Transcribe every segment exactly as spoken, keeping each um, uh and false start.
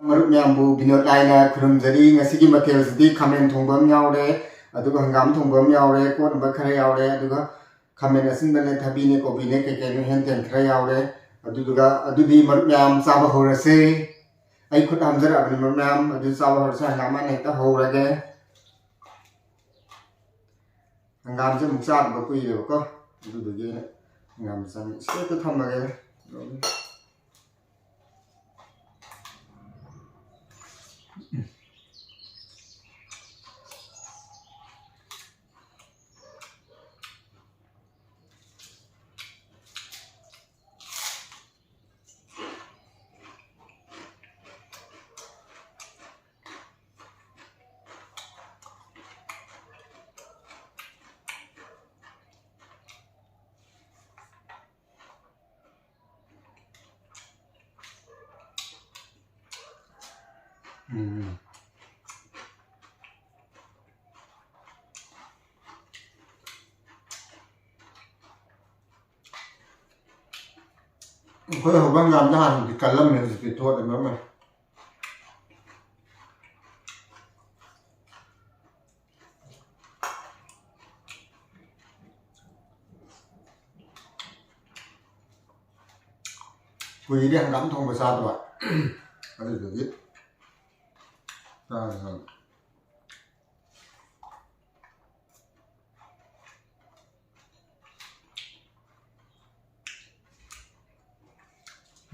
ꯃꯔꯨꯞ ꯃꯌꯥꯝꯕꯨ ꯕꯤꯅꯣꯗ ꯂꯥꯏꯅ ꯈꯨꯔꯨꯝꯖꯔꯤ꯫ ꯉꯁꯤꯒꯤ ꯃꯊꯦꯜꯁꯤꯗꯤ ꯈꯥꯃꯦꯟ ꯊꯣꯡꯕ ꯑꯃ ꯌꯥꯎꯔꯦ, ꯑꯗꯨꯒ ꯍꯪꯒꯥꯝ ꯊꯣꯡꯕ ꯑꯃ ꯌꯥꯎꯔꯦ, ꯀꯣꯠꯅꯕ ꯈꯔ ꯌꯥꯎꯔꯦ, ꯑꯗꯨꯒ ꯈꯥꯃꯦꯟ ꯑꯁꯤꯟꯕꯅꯦ, ꯊꯕꯤꯅꯦ, ꯀꯣꯕꯤꯅꯦ, ꯀꯩ ꯀꯩꯅꯣ ꯍꯦꯟ ꯇꯦꯟ ꯈꯔ ꯌꯥꯎꯔꯦ꯫ ꯑꯗꯨꯗꯨꯒ ꯑꯗꯨꯗꯤ ꯃꯔꯨꯞ ꯃꯌꯥꯝ ꯆꯥꯕ ꯍꯧꯔꯁꯦ꯫ ꯑꯩ ꯈꯨꯠ ꯍꯥꯝꯖꯔꯛꯑꯕꯅꯤ ꯃꯔꯨꯞ ꯃꯌꯥꯝ, ꯑꯗꯨ ꯆꯥꯕ ꯍꯧꯔꯁꯦ꯫ ꯍꯪꯒꯥꯝ ꯍꯥꯟꯅ ꯍꯦꯛꯇ ꯍꯧꯔꯒꯦ꯫ ꯍꯪꯒꯥꯝꯁꯦ ꯑꯃꯨꯛ ꯆꯥꯗꯕ ꯀꯨꯏꯔꯦꯕꯀꯣ, ꯑꯗꯨꯗꯨꯒꯤ ꯑꯩꯅ ꯍꯪꯒꯥꯝ ꯆꯥꯅꯤꯡ ꯁꯤꯗ ꯊꯝꯃꯒꯦ꯫ ꯎꯝ꯫ ꯑꯩꯈꯣꯏ ꯍꯧꯕ ꯍꯪꯒꯥꯝꯗ ꯍꯥꯟꯅꯗꯤ ꯀꯜꯂꯝꯃꯦ, ꯍꯧꯖꯤꯛꯇꯤ ꯊꯣꯠꯂꯦ ꯃꯔꯝ ꯑꯣꯏ꯫ ꯀꯨꯏꯔꯦ ꯍꯪꯒꯥꯝ ꯊꯣꯡꯕ ꯆꯥꯗꯕ꯫ ꯑꯗꯨꯗꯨꯒꯤ ꯆꯥꯒꯦ ꯇꯧꯅꯤ꯫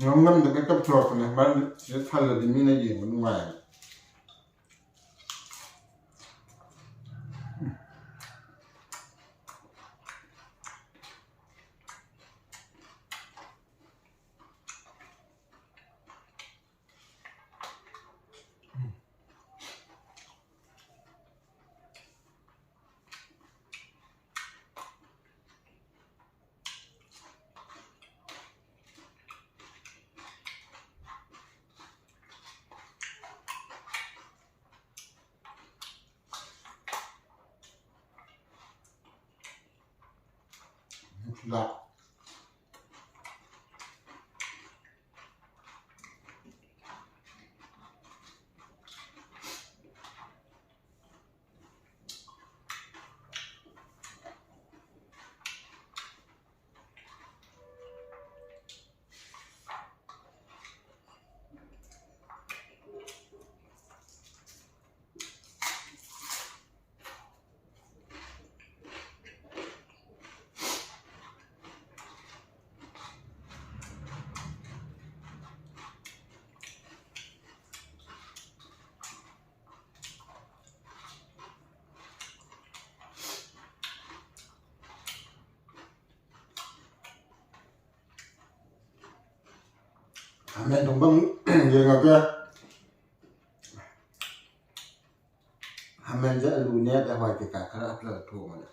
ꯉꯝꯉꯝꯗ ꯍꯦꯛꯇ ꯄꯨꯊꯣꯔꯛꯄꯅꯦ, ꯃꯔꯝꯗꯤ ꯁꯤꯗ ꯊꯜꯂꯗꯤ ꯃꯤꯅ ꯌꯦꯡꯕ ꯅꯨꯡꯉꯥꯏꯌꯦꯕ꯫ ꯆꯨꯖꯥꯛ꯫ ꯈꯥꯃꯦꯟ ꯊꯣꯡꯕ ꯑꯃꯨꯛ ꯌꯦꯡꯉꯒꯦ꯫ ꯈꯥꯃꯦꯟꯁꯦ ꯑꯂꯨꯅꯦ ꯑꯗꯩ ꯍꯋꯥꯏ ꯀꯩꯀꯥ ꯈꯔ ꯍꯥꯞꯆꯤꯜꯂꯒ ꯊꯣꯡꯉꯒꯦ꯫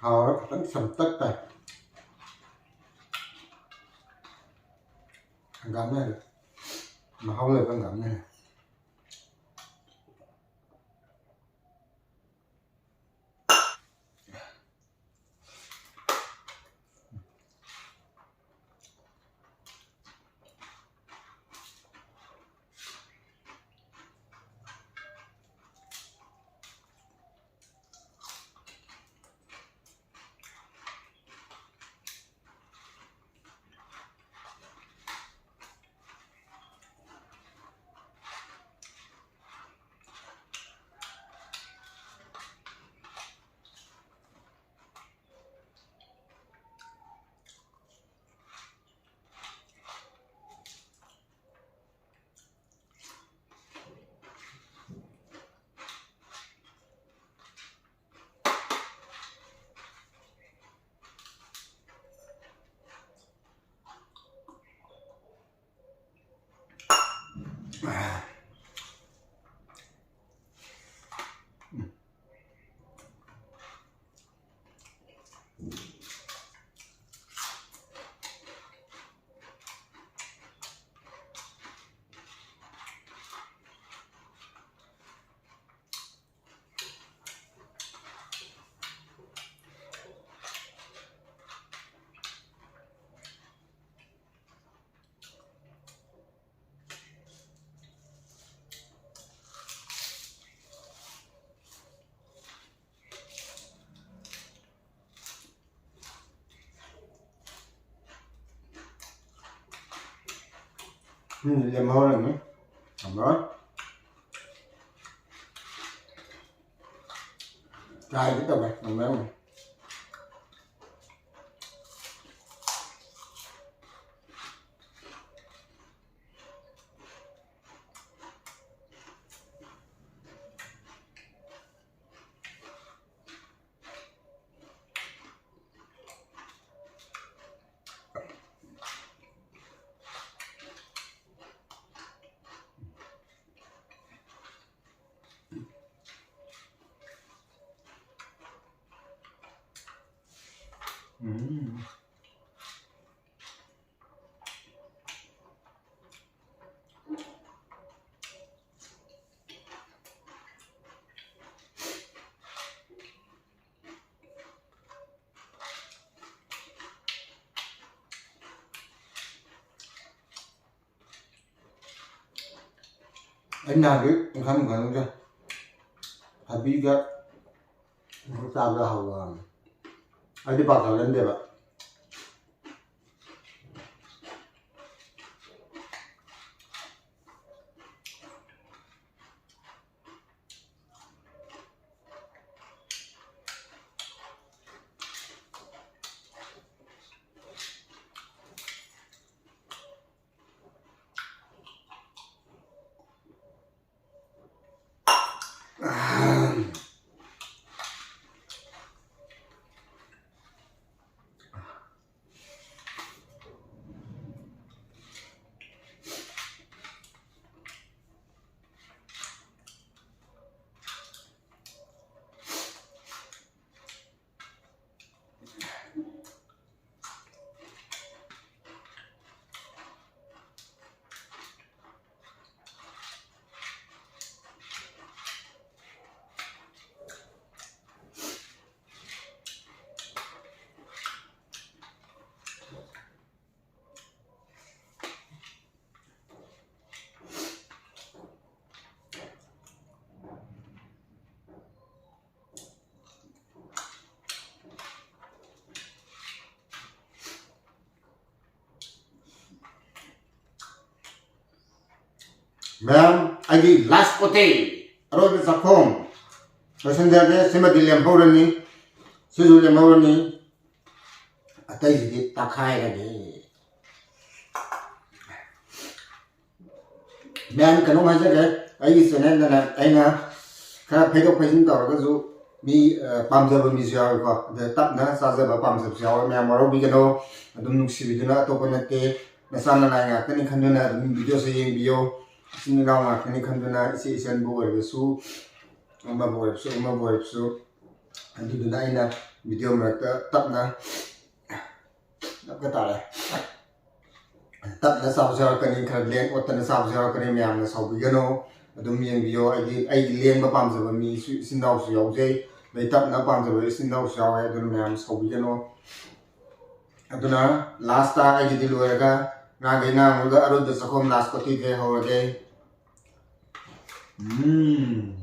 ꯍꯥꯎꯔꯦ, ꯈꯤꯇꯪ ꯁꯝꯇꯛ ꯇꯥꯏ꯫ ꯍꯪꯒꯥꯝꯅ ꯍꯦꯜꯂꯦ꯫ ꯃꯍꯥꯎ ꯂꯩꯕ ꯍꯪꯒꯥꯝꯅ ꯍꯦꯜꯂꯦ꯫ ꯎꯝ, ꯂꯦꯝꯍꯧꯔꯅꯤ꯫ ꯉꯝꯃꯔꯣꯏ꯫ ꯇ꯭ꯔꯥꯏꯗꯤ ꯇꯧꯒꯦ, ꯉꯝꯕ꯭ꯔꯥ ꯌꯦꯡꯒꯦ꯫ ꯎꯝ꯫ ꯑꯩ ꯅꯍꯥꯟꯒꯤ ꯏꯪꯈꯥꯡ ꯈꯪꯗꯦ꯫ ꯊꯕꯤꯒ ꯆꯥꯕꯗ ꯍꯥꯎꯕ꯫ ꯑꯩꯗꯤ ꯄꯥꯛ ꯆꯥꯒꯟꯗꯦꯕ꯫ ꯃꯌꯥꯝ, ꯑꯩꯒꯤ ꯂꯥꯁ ꯀꯣꯇꯦ, ꯑꯔꯣꯏꯕ ꯆꯥꯛꯈꯣꯝ ꯂꯣꯏꯁꯤꯟꯖꯔꯒꯦ꯫ ꯁꯤꯃꯗꯤ ꯂꯦꯝꯍꯧꯔꯅꯤ, ꯁꯤꯁꯨ ꯂꯦꯝꯍꯧꯔꯅꯤ, ꯑꯇꯩꯁꯤꯗꯤ ꯇꯛꯈꯥꯏꯔꯒꯦ꯫ ꯃꯌꯥꯝ, ꯀꯩꯅꯣꯝ ꯍꯥꯏꯖꯒꯦ, ꯑꯩꯒꯤ ꯆꯦꯅꯦꯜꯗꯅꯦ ꯑꯩꯅ ꯈꯔ ꯐꯩꯗꯣꯛ ꯐꯩꯖꯤꯟ ꯇꯧꯔꯒꯁꯨ ꯃꯤ, ꯑ, ꯄꯥꯝꯖꯕ ꯃꯤꯁꯨ ꯌꯥꯎꯋꯦꯀꯣ꯫ ꯑꯗ ꯇꯞꯅ ꯆꯥꯖꯕ ꯄꯥꯝꯖꯕꯁꯨ ꯌꯥꯎꯋꯦ꯫ ꯃꯌꯥꯝ ꯋꯥꯔꯧꯕꯤꯒꯅꯣ, ꯑꯗꯨꯝ ꯅꯨꯡꯁꯤꯕꯤꯗꯨꯅ, ꯑꯇꯣꯞꯄ ꯅꯠꯇꯦ, ꯅꯆꯥ ꯅꯅꯥꯏ ꯉꯥꯛꯇꯅꯤ ꯈꯟꯗꯨꯅ ꯑꯗꯨꯝ ꯚꯤꯗꯤꯑꯣꯁꯦ ꯌꯦꯡꯕꯤꯌꯣ꯫ ꯏꯆꯤꯟ ꯏꯅꯥꯎ ꯉꯥꯛꯇꯅꯤ ꯈꯟꯗꯨꯅ, ꯏꯆꯦ ꯏꯆꯟꯕꯨ ꯑꯣꯏꯔꯕꯁꯨ, ꯑꯃꯕꯨ ꯑꯣꯏꯔꯕꯁꯨ, ꯑꯃꯕꯨ ꯑꯣꯏꯔꯕꯁꯨ, ꯑꯗꯨꯗꯨꯅ ꯑꯩꯅ ꯚꯤꯗꯤꯑꯣ ꯃꯔꯛꯇ ꯇꯞꯅ ꯍꯥꯞꯄ ꯇꯥꯔꯦ꯫ ꯇꯞꯅ ꯆꯥꯕꯁꯨ ꯌꯥꯎꯔꯛꯀꯅꯤ, ꯈꯔ ꯂꯦꯡ ꯑꯣꯠꯇꯅ ꯆꯥꯕꯁꯨ ꯌꯥꯎꯔꯛꯀꯅꯤ, ꯃꯌꯥꯝꯅ ꯁꯥꯎꯕꯤꯒꯅꯨ꯫ ꯑꯗꯨꯝ ꯌꯦꯡꯕꯤꯌꯣ꯫ ꯑꯩꯗꯤ, ꯑꯩꯒꯤ ꯂꯦꯡꯕ ꯄꯥꯝꯖꯕ ꯃꯤꯁꯨ, ꯏꯆꯤꯟ ꯏꯅꯥꯎꯁꯨ ꯌꯥꯎꯖꯩ, ꯑꯗꯩ ꯇꯞꯅ ꯄꯥꯝꯖꯕ ꯏꯆꯤꯟ ꯏꯅꯥꯎꯁꯨ ꯌꯥꯎꯋꯦ꯫ ꯑꯗꯨꯅ ꯃꯌꯥꯝ ꯁꯥꯎꯕꯤꯒꯅꯨ꯫ ꯑꯗꯨꯅ ꯂꯥꯁꯇ ꯑꯩꯒꯤꯗꯤ ꯂꯣꯏꯔꯒ ꯉꯥꯡꯈꯩ ꯉꯥꯡꯉꯒ ꯑꯔꯣꯏꯕ ꯆꯥꯛꯈꯣꯝ ꯂꯥꯁ ꯀꯣꯇꯤꯗꯩ ꯍꯧꯔꯒꯦ꯫ ꯎꯝ꯫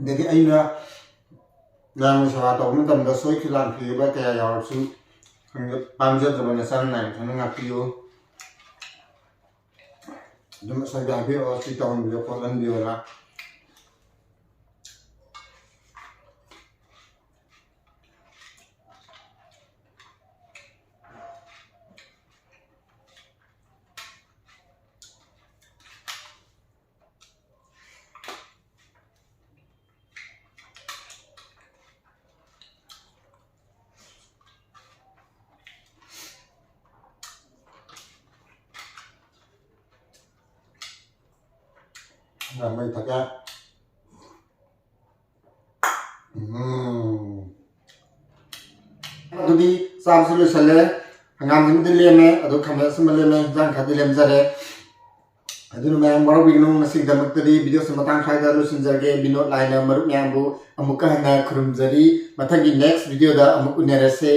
ꯑꯗꯒꯤ ꯑꯩꯅ ꯃꯌꯥꯝꯒꯤ ꯁꯦꯕꯥ ꯇꯧꯕ ꯃꯇꯝꯗ ꯁꯣꯏꯈꯤ ꯂꯥꯟꯈꯤꯕ ꯀꯌꯥ ꯌꯥꯎꯔꯁꯨ, ꯄꯥꯝꯖꯗ꯭ꯔꯕ ꯅꯆꯥ ꯅꯅꯥꯏ ꯃꯊꯟꯇ ꯉꯥꯛꯄꯤꯌꯨ꯫ ꯑꯗꯨꯝ ꯑꯁꯣꯏꯕ ꯍꯥꯏꯕꯤꯔꯛꯑꯣ, ꯁꯤ ꯇꯧꯍꯟꯕꯤꯌꯨ, ꯈꯣꯠꯍꯟꯕꯤꯌꯨꯅ꯫ ꯃꯩ ꯊꯛꯀꯦ꯫ ꯎꯝ꯫ ꯑꯗꯨꯗꯤ ꯆꯥꯕꯁꯨ ꯂꯣꯏꯁꯜꯂꯦ꯫ ꯍꯪꯒꯥꯝꯁꯤꯃꯗꯤ ꯂꯦꯝꯃꯦ, ꯑꯗꯣ ꯈꯥꯃꯦꯟ ꯑꯁꯤꯟꯕ ꯂꯦꯝꯃꯦ, ꯍꯤꯟꯖꯥꯡ ꯈꯔꯗꯤ ꯂꯦꯝꯖꯔꯦ꯫ ꯑꯗꯨꯅ ꯃꯌꯥꯝ ꯋꯥꯔꯧꯕꯤꯒꯅꯨ, ꯉꯁꯤꯒꯤꯗꯃꯛꯇꯗꯤ ꯚꯤꯗꯤꯑꯣꯁꯦ ꯃꯇꯥꯡ ꯁ꯭ꯋꯥꯏꯗ ꯂꯣꯏꯁꯤꯟꯖꯔꯒꯦ꯫ ꯕꯤꯅꯣꯗ ꯂꯥꯏꯅ ꯃꯔꯨꯞ ꯃꯌꯥꯝꯕꯨ ꯑꯃꯨꯛꯀ ꯍꯟꯅ ꯈꯨꯔꯨꯝꯖꯔꯤ꯫ ꯃꯊꯪꯒꯤ ꯅꯦꯛꯁ ꯚꯤꯗꯤꯑꯣꯗ ꯑꯃꯨꯛ ꯎꯅꯔꯁꯦ꯫